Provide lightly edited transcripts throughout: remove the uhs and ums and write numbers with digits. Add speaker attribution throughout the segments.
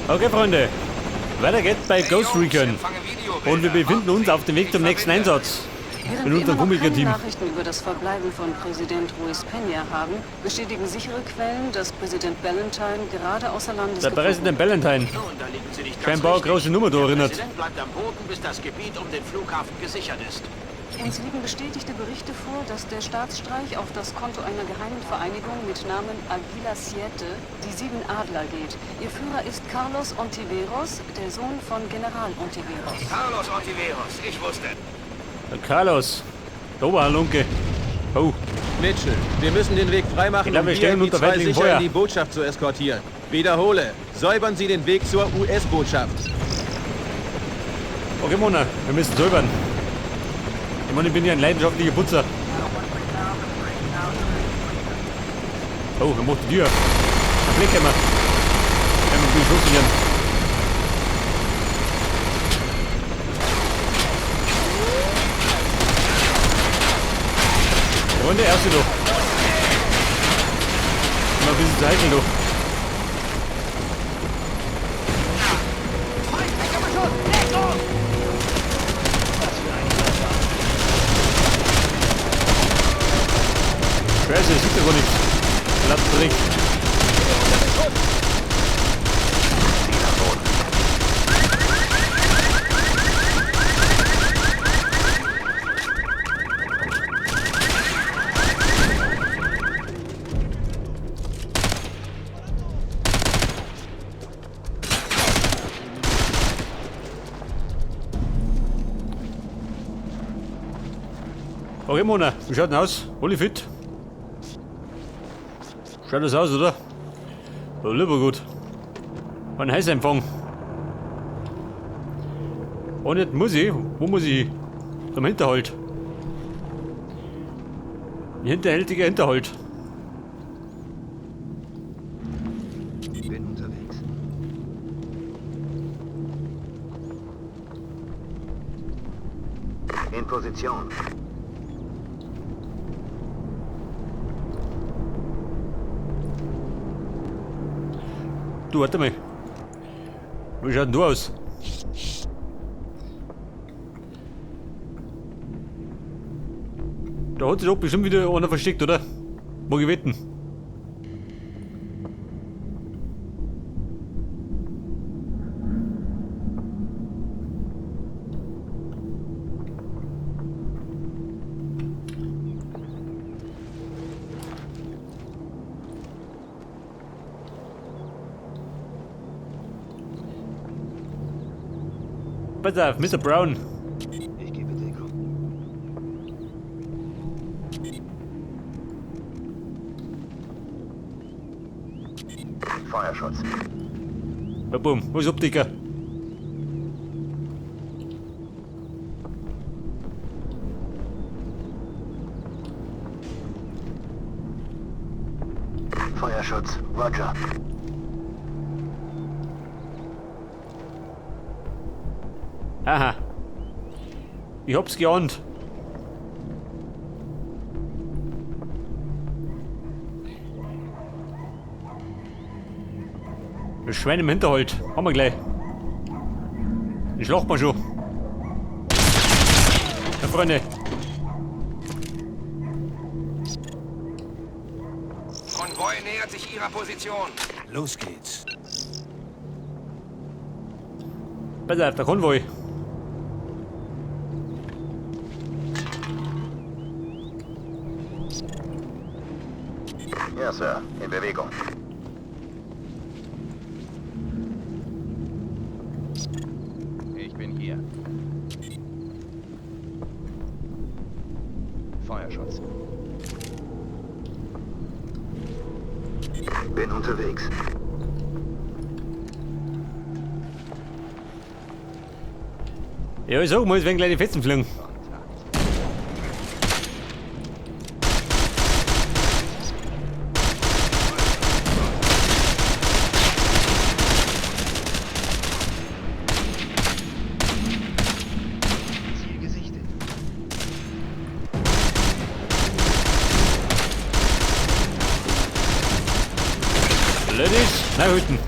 Speaker 1: Okay, Freunde. Weiter geht's bei
Speaker 2: Hey
Speaker 1: Ghost
Speaker 2: Jungs,
Speaker 1: Recon.
Speaker 2: empfange Videobilder.
Speaker 1: Und wir befinden uns auf dem Weg
Speaker 2: Ich
Speaker 1: zum nächsten
Speaker 2: verbinde.
Speaker 1: Einsatz.
Speaker 3: Während
Speaker 1: Mit
Speaker 3: wir
Speaker 1: unserem
Speaker 3: immer noch keine
Speaker 1: Komiker-Team.
Speaker 3: Nachrichten über das Verbleiben von Präsident Ruiz Peña haben, bestätigen sichere Quellen, dass Präsident Ballantine gerade außer Landes
Speaker 1: Der
Speaker 3: geflogen
Speaker 1: Präsident Ballantine.
Speaker 4: Nun, da liegen Sie nicht ganz
Speaker 1: Scheinbar
Speaker 4: richtig.
Speaker 1: große Nummer da
Speaker 4: Der
Speaker 1: erinnert.
Speaker 4: Präsident bleibt am Boden, bis das Gebiet um den Flughafen gesichert ist.
Speaker 3: Uns liegen bestätigte Berichte vor, dass der Staatsstreich auf das Konto einer geheimen Vereinigung mit Namen Aguila Siete, die Sieben Adler, geht. Ihr Führer ist Carlos Ontiveros, der Sohn von General Ontiveros.
Speaker 2: Carlos Ontiveros, ich wusste.
Speaker 1: Der Carlos. Da war ein Lunke. Oh,
Speaker 5: Mitchell, wir müssen den Weg freimachen,
Speaker 1: Ich glaub,
Speaker 5: um
Speaker 1: wir stehen
Speaker 5: VIP
Speaker 1: unter
Speaker 5: 2
Speaker 1: feindlichem
Speaker 5: sicher
Speaker 1: Feuer.
Speaker 5: in die Botschaft zu eskortieren. Wiederhole, säubern Sie den Weg zur US-Botschaft.
Speaker 1: Okay, Mona, wir müssen säubern. Ich meine, ich bin ja ein leidenschaftlicher Putzer. Oh, er macht die Tür. Ein Blick haben wir. Wenn wir ein bisschen Schuss sichern. Freunde, erste doch. Immer ein bisschen zu heikel doch. Scheiße, sieht doch gar nichts. Lauter Dreck. Okay, Mona, wie schaut denn aus? Alle fit? Schaut das aus, oder? Ja, lieber gut. Ein Heißempfang. Und jetzt muss ich. Wo muss ich hin? Zum Hinterhalt. Ein hinterhältiger Hinterhalt.
Speaker 6: Bin unterwegs. In Position.
Speaker 1: Du, warte mal. Wie schaut denn du aus? Da hat sich doch bestimmt wieder einer versteckt, oder? Mag ich wetten. Pass auf, Mr. Brown.
Speaker 6: Ich gebe Deckung. Feuerschutz.
Speaker 1: Ja, boom. Wo ist Optiker?
Speaker 6: Feuerschutz. Roger.
Speaker 1: Aha. Ich hab's geahnt. Das Schwein im Hinterhalt. Haben wir gleich. Den schlachten wir schon. Ja, Freunde.
Speaker 2: Konvoi nähert sich ihrer Position.
Speaker 4: Los geht's.
Speaker 1: Pass auf, der Konvoi.
Speaker 6: Ja, Sir. In Bewegung.
Speaker 7: Ich bin hier. Feuerschutz.
Speaker 6: Bin unterwegs.
Speaker 1: Ja, ich sag mal, es werden kleine Fetzen fliegen.
Speaker 6: Ziel gesichtet.
Speaker 1: Ladies, na hüten.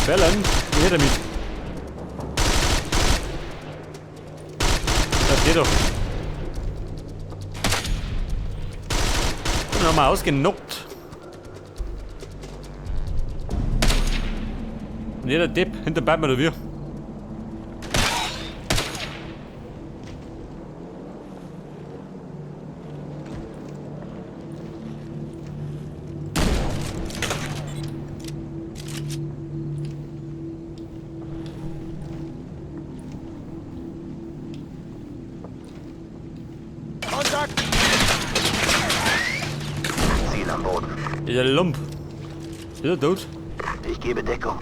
Speaker 1: Bellern, her damit. Das geht doch. Und haben wir ausgenockt. Und jeder Depp hinter Batman oder wir.
Speaker 5: Kontakt!
Speaker 6: Ziel am Boden.
Speaker 1: Ist ein Lump. Ist er tot?
Speaker 6: Ich gebe Deckung.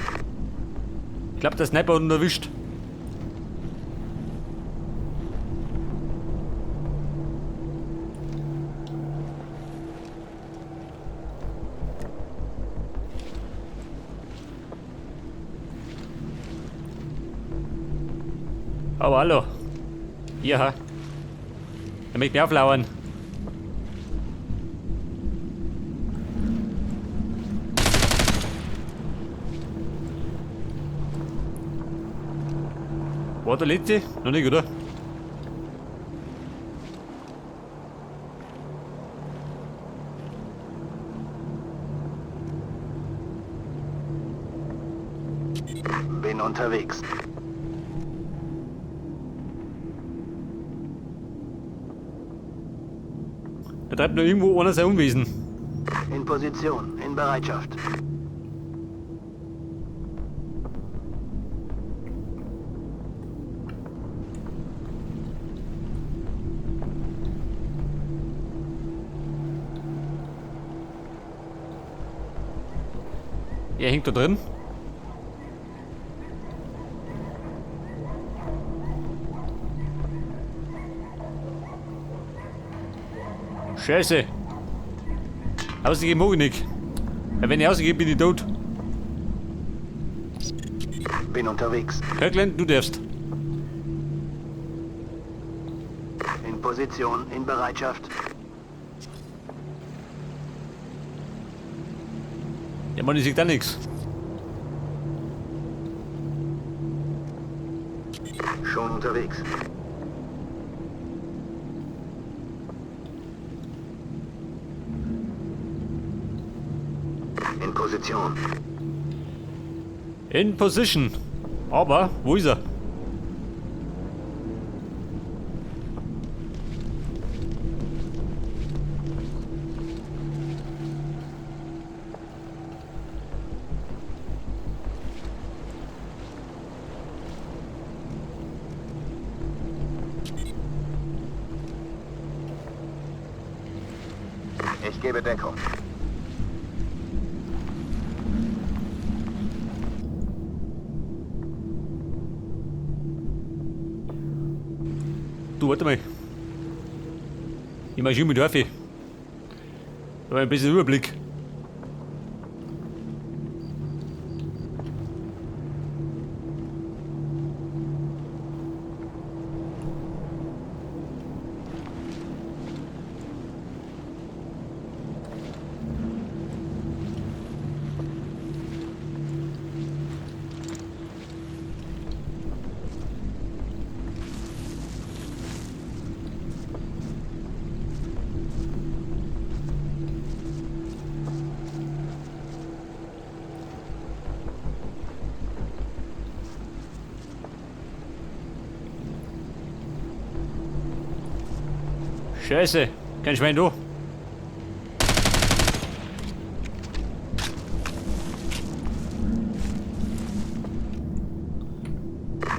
Speaker 1: Ich glaube, der Sniper hat ihn erwischt. Aber hallo. Ja. Er möchte mir auflauern. War der letzte? Noch nicht, oder?
Speaker 6: Bin unterwegs.
Speaker 1: Da treibt noch irgendwo einer sein Unwesen.
Speaker 6: In Position. In Bereitschaft.
Speaker 1: Er hängt da drin. Scheiße. Ausgegeben mag ich nicht. Ja, wenn ich ausgebe, bin ich tot.
Speaker 6: Bin unterwegs.
Speaker 1: Kirkland, du darfst.
Speaker 6: In Position. In Bereitschaft.
Speaker 1: Ja, Mann, ich sehe da nichts.
Speaker 6: Schon unterwegs. In Position.
Speaker 1: In Position. Aber, wo ist er?
Speaker 6: Ich gebe Deckung.
Speaker 1: Du, warte mal. Ich marschiere mit Hörfi. Da hab ich ein bisschen Überblick. Scheiße, kein Schwein da.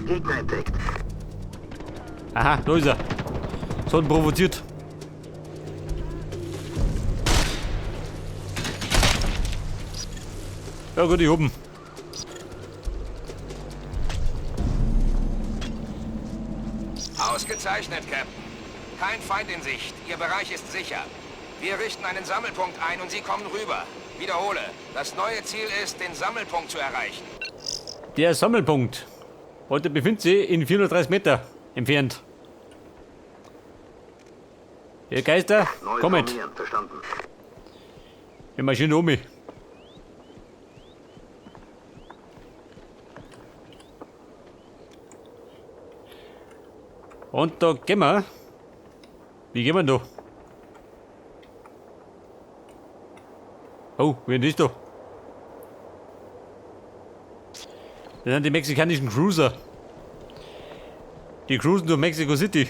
Speaker 6: Gegner entdeckt.
Speaker 1: Aha, da ist er. So hat ihn provoziert. Ja gut, ich hab ihn.
Speaker 2: Ausgezeichnet, Captain. Kein Feind in Sicht. Ihr Bereich ist sicher. Wir richten einen Sammelpunkt ein und Sie kommen rüber. Wiederhole, das neue Ziel ist, den Sammelpunkt zu erreichen.
Speaker 1: Der Sammelpunkt. Heute befindet sich in 430 Meter entfernt. Ihr Geister,
Speaker 6: Neu
Speaker 1: kommet.
Speaker 6: formieren. Verstanden.
Speaker 1: Wir marschieren um. Und da gehen wir. Wie gehen wir denn da? Oh, wer ist das da? Das sind die mexikanischen Cruiser. Die cruisen durch Mexico City.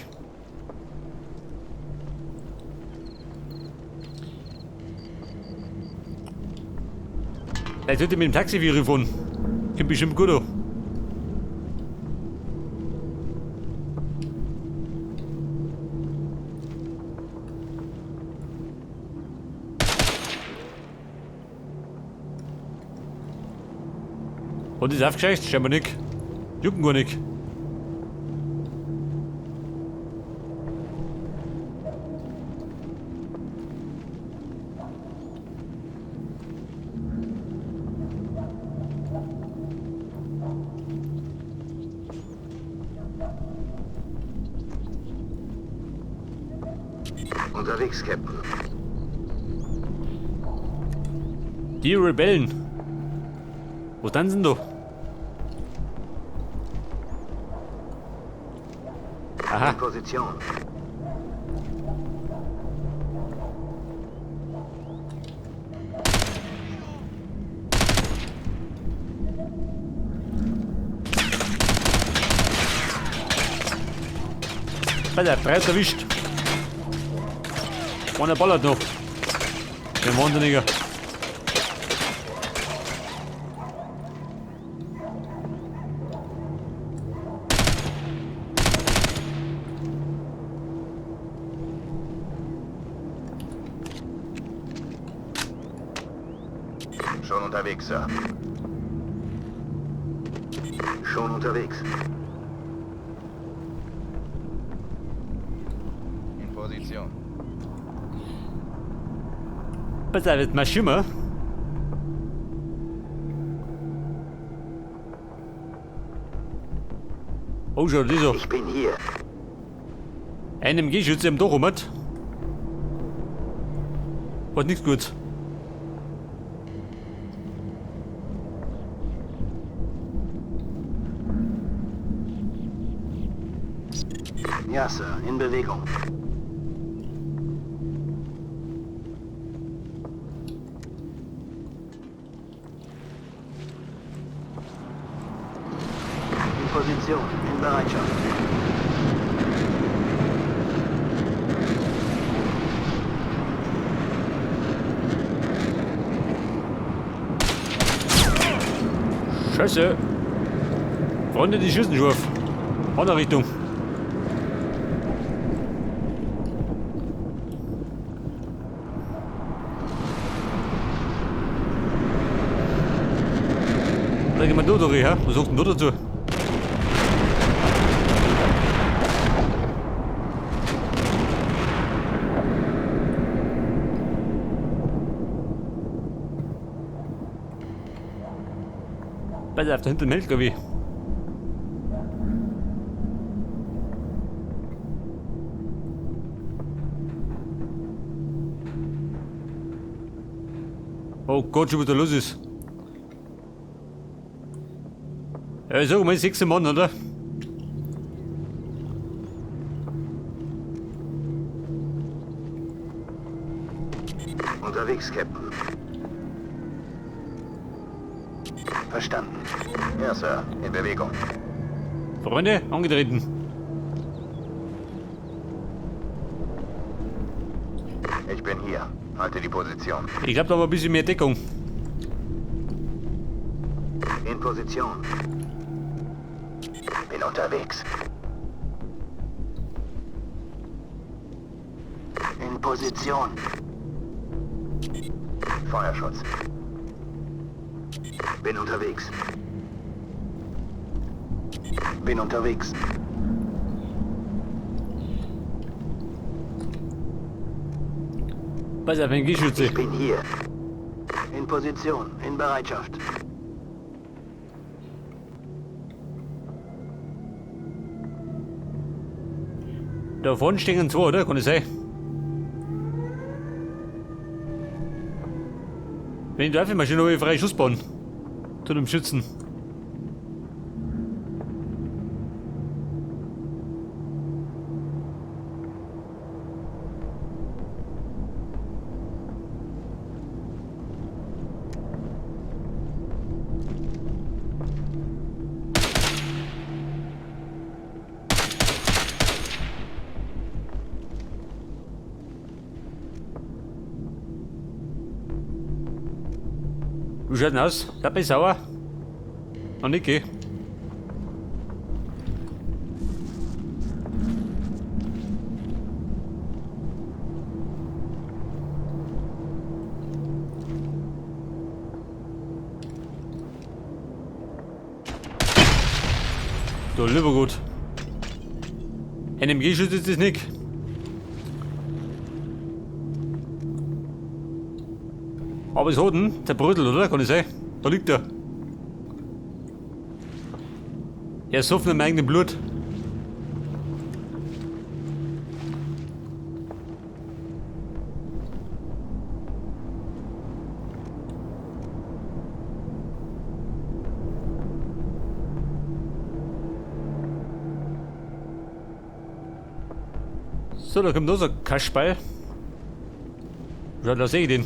Speaker 1: Vielleicht sollte ich mit dem Taxi wieder fahren. Kommt bestimmt gut an. Und ist aufgescheißt? Scheinbar nicht. Jucken gar nicht.
Speaker 6: Unterwegs, Captain.
Speaker 1: Die Rebellen. Wo tanzen da? Aha.
Speaker 6: In Position.
Speaker 1: Alter, breit erwischt. Einer ballert noch. Der Wahnsinniger.
Speaker 6: Schon unterwegs, Sir. Schon unterwegs.
Speaker 7: In Position.
Speaker 1: Pass auf, jetzt mal Schimmer. Oh, schau, das ist er.
Speaker 6: Ich bin hier.
Speaker 1: Ein MG-Schütze im Dach rum hat. Hat nichts gut.
Speaker 6: Ja, Sir. In Bewegung. In Position. In Bereitschaft.
Speaker 1: Scheiße. Freunde, die schießen schon auf. Andere Richtung. Da gehen wir da durch, hä? Was sagt denn da dazu? Pass auf, da hinten im LKW. Oh Gott, schon was da los ist. Ja, ich sag mal, 6 Mann, oder?
Speaker 6: Unterwegs, Captain. Verstanden. Ja, Sir. In Bewegung.
Speaker 1: Freunde, angetreten.
Speaker 6: Ich bin hier. Halte die Position.
Speaker 1: Ich glaub, da war ein bisschen mehr Deckung.
Speaker 6: In Position. Bin unterwegs. In Position. Feuerschutz. Bin unterwegs. Bin unterwegs.
Speaker 1: Pass auf, ein Geschütze.
Speaker 6: Ich bin hier. In Position, in Bereitschaft.
Speaker 1: Da vorne stehen zwei, oder? Kann das sein? Wenn ich darf, ich Maschine habe ich freie Schussbahn. Zu dem Schützen. Wie schaut denn aus? Da bin ich sauer. Noch nicht, gell? Du lieber Gott. NMG-Schütze ist das nicht. Aber es hat ihn, der Brötel, oder? Kann ich sein? Da liegt er. Er ist offen im eigenen Blut. So, da kommt noch so ein Kasperl. Ja, da sehe ich den.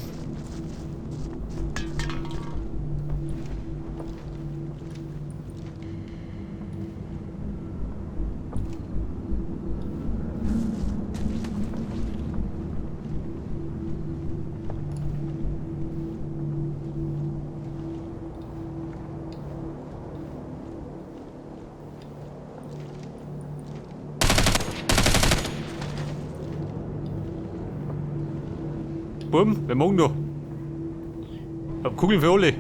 Speaker 1: Bumm, wer morgen noch? Ich hab Kugeln für alle.